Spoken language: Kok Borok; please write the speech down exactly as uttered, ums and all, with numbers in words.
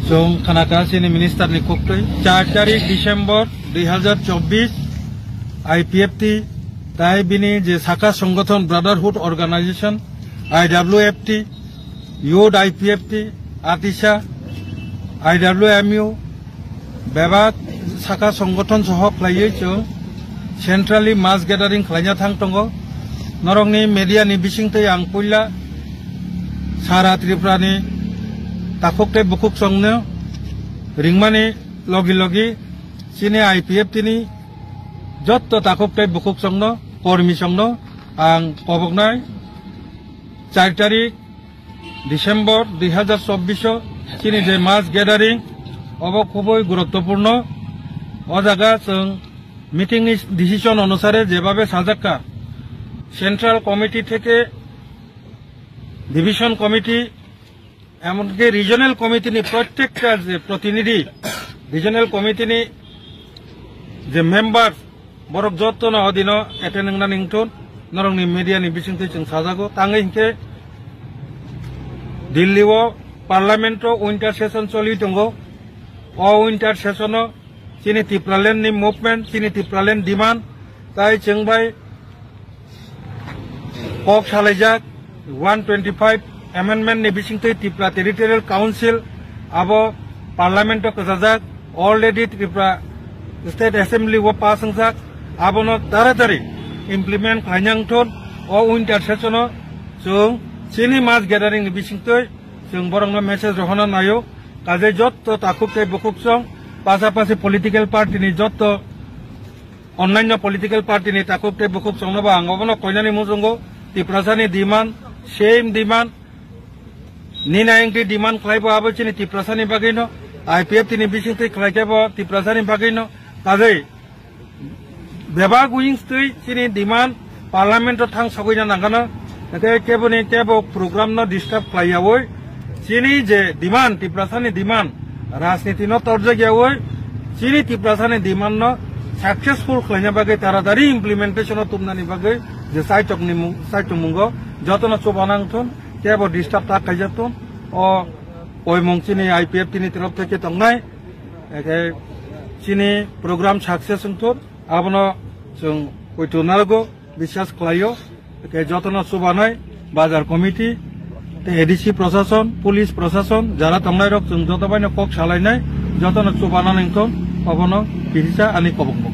Chwng khanaka chini minister ni koktwi, char tarik December dui hazar chobbish, I P F T tai bini je saka songothon Brotherhood Organization, I W F T, Youth I P F T, Atisa, I W M U, bebak saka songothon soho khlaiwi chwng centrally mass gathering khlaina thang tongo. Norokni media ni bisingtwi ang puila sara Tripura ni takhuk tei bukhuk chwngno ringmani logi logi chini I P F T ni jotto takhuk tei bukhuk chwngno, kormi chwngno ang koboknai char tarik December dui hazar chobbish o chini je mass gathering, obo khubui guruttopurno. O jaga chwng meeting ni decision onusare jebabe sajakka, central committee theke division committee, emonki regional committee ni prottekta je protinidhi, regional committee ni je members, borok jottono o dino attend wngnani wngthun, norokni media ni bisingtwi chwng sajago. Tangwi hinkhe Delhi o parliament o winter session choli tongo. O winter session o chini Tipraland ni movement, chini Tipraland demand, tai chwng bai kok salaijak one twenty-five amendment ni bisingtwi Tripura Territorial Council abo parliament o kwchajak, already Tripura State Assembly o pass wngjak, abono taratari implement khlaina wngthun. O winter session o chwng chini mass gathering ni bisingtwi chwng borokno message rohorna naio. Kajai jotto takhuk tei bukhuk chwng, pasapasi political party ni jotto Onnaino political party ni takhuk tei bukhuk chwngno bo ang obono koinani muchungo. Tiprasani demand, same demand. Nini ayangtwi demand khlai bo abo chini Tiprasani bagwino, I P F T ni bisingtwi khlai khe bo Tiprasani bagwino. Kajai bebak wings twi chini demand parliament o thang sogwina nangano. Hwnkhe keboni kebo program no disturb khlai yawi, chini je demand, Tiprasani demand, rajniti no torjak yawi, chini Tiprasani demand no successful khlaina bagwi, taratari implementation o tumnani bagwi je saichok ni mung-, saichok mungo jotono chuba nangthun, kebo disturb ta khaijak thun. O oimung chini I P F T ni torof theke tongnai, hwnkhe chini program success wngthun, abono chwng poito narwgo. Biswas khlaio, hwnkhe jotono chubanai bazar committee tei A D C prosason, police prosason, jara tongnairok chwng joto baino kok salainai, jotono chubana nangthung, obono kisa ani kobokbo.